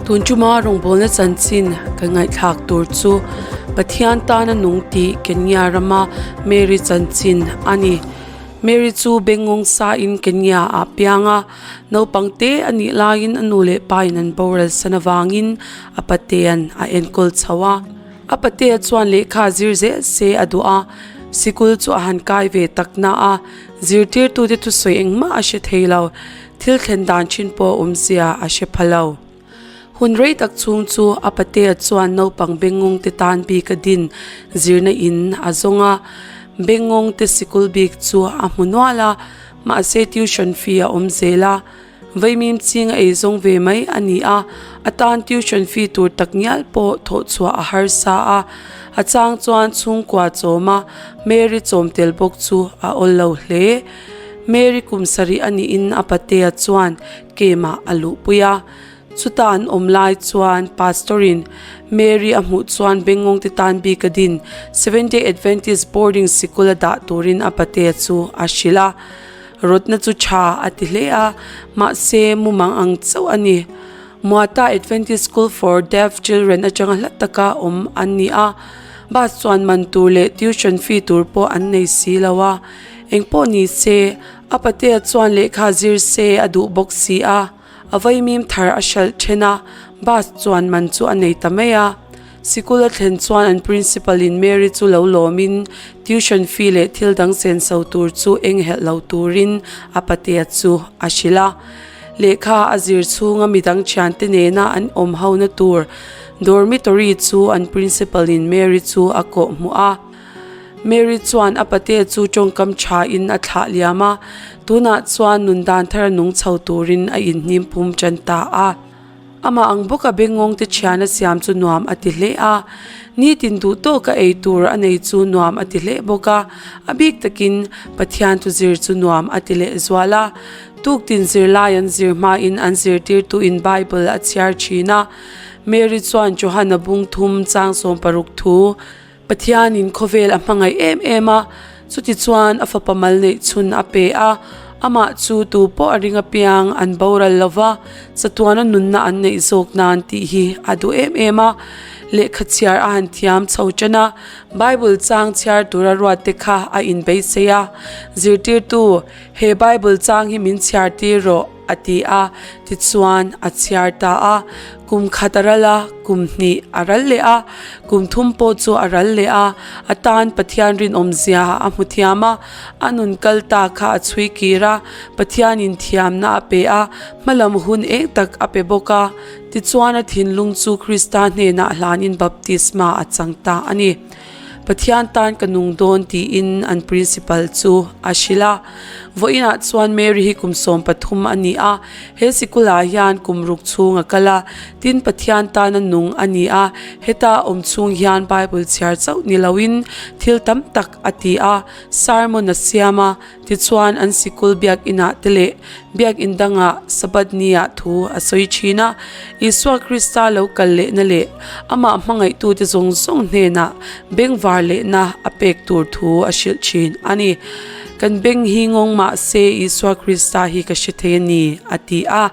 Tun tuma rawngbawlna chanchin kan ngaihthlak tur chu Pathian tana nung tih Kenya rama Mary chanchin a ni. Mary chu bengngawng sain Kenya ah piang a, naupang te a nih laiin a nu leh pa in an boral san avangin a patea'n a enkawl chho a. A patea chuan lehkha zir zel se a duh a, sikul chu a han kai ve tak na a, zirtirtute thusawi engmah a hre thei lo. Thil thlen dan thin pawh a awmzia a hre pha lo. Hun rei tak chhung chu a patea chuan naupang bengngawng te tan bik a din zirna in a zawng a, bengngawng te sikul bik chu a hmu nual a, mahse tuition fee a awm zel a, vaimim ching a eizawng ve mai a ni a, a tan tuition fee tur tak ngial pawh thawh chhuah a harsa a, a chang chuan chhungkua chawm a, Mary chawm tel bawk chu a awl lo hle. Mary kum sarih a niin a patea chuan kemah a luhpui a. Chuta an awm lai chuan Pastor-in Mary a hmuh chuan Bengngawng te tan bik a din Seventh Day Adventist Boarding Sikul a dah turin a patea chu a hrilh a. Rawtna chu tha a ti hle a, mahse mumang ang chauh a ni. Muata Adventist School for Deaf Children atanga hla taka awm an ni a, bus chuan man tur leh tuition fee tur pawh an nei si lo a. Engpawh ni se, a patea chuan lehkha zir se a duh bawk si a, a vaimim thar a hralh then a, bus chuan man chu a nei ta mai a. Sikul a thlen chuan an principal in Mary chu lo lawmin tuition fee leh thil dang senso tur chu eng helh lo turin a patea chu a hrilh a. Lehkha a zir chhunga midang thiante nena an awm hona tur dormitory chu an principal in Mary chu a kawh hmuh a. Mary chuan a pate chu tawngkam tha in a thlah liam a, tunah chuan nun dan thar a nung chho turin a inhnim phum tan ta a. Amah ang bawka bengngawng te thian a siam chu nuam a ti hle a, nitin duh tawka ei tur a nei chu nuam a ti hle bawk a, a bik takin Pathian thu zir chu nuam a ti leh zual a. Tuktin zirlai an zir hmain an zirtirtuin Bible a chhiar thin a, Mary chuan Johana bung thum chang 60 thu, Pathianin khawvel a hmangaih em em a, chutichuan a fapa mal neih chhun a pe a, amah chu tu pawh a ring apiang an boral lo va, chatuana nunna an neih zawk nan tih hi a duh em em a. Lehkha chhiar a han thiam chho ṭan a, Bible chang chhiar tura ruat te kha a inbeisei a, Zirtirtu, he Bible chang hi min chhiar tir rawh, a ti a, tichuan a chhiar ta a. Kum khat a ral a, kum hnih a ral leh a, kum thum pawh chu a ral leh a. A tan Pathian rinawmzia a hmu thiam a, a nun kal ta kha a chhui kir a, Pathianin thiamna a pe a, hmalam hun eng tak a pe bawk a. Tichuan a thinlung chu Krista hnenah hlanin baptisma a chang ta a ni. Pathian tan ka nung dawn tiin an principal chu a hrilh a. Vawiinah chuan Mary hi kum 13 a ni a, he sikulah hian kum ruk chhung a kal a, tin Pathian tana nung a ni a, heta awm chhung hian Bible chhiar chauh ni loin thil tam tak a ti a, sermon a siam a, Tichuan, an sikul biakinah te leh biakin dangah Sabbath niah thu a sawi thin a. Isua Krista lo kal lehna leh amah hmangaihtute zawng zawng hnenah bengvar lehna a pek tur thu a hrilh thin a ni. Kan beng hi ngawng mah se Isua Krista hi ka hre thei a ni, a ti a.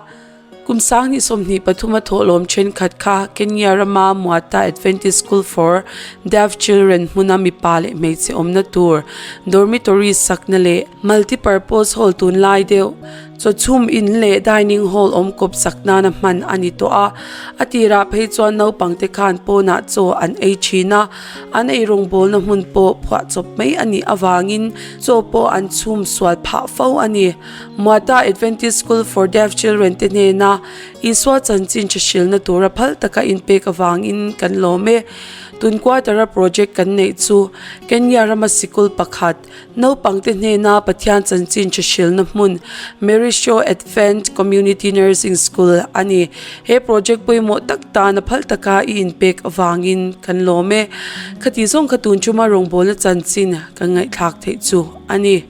Kum 2023 a thawhlawm thenkhat kha Kenya rama Muata Adventist School for Deaf Children hmuna mipa leh hmeichhe awmna tur dormitory sakna leh multipurpose hall tunlai deuh chawchhum in leh dining hall awm kawp sak nana hman a ni tawh a. A tirah phei chuan naupangte khan pawnah chaw an ei thin a, an ei rawngbawlna hmun pawh phuahchawp mai a nih avangin chaw pawh an chhum sual phah fo a ni. Muata Adventist School for Deaf Children te hnena Isua chanchin tha hrilhna tura phal taka inpek avangin kan lawm e. Tun quarter-a project kan neih chu Kenya rama sikul pakhat, naupangte hnena Pathian chanchin tha hrilhna hmun Mary Shaw Advent Community Nursing School a ni. He project pawimawh tak tana phal taka i inpek avangin kan lawm e. Khati zawng kha tun chuma rawngbawlna chanchin kan ngaihthlak theih chu a ni.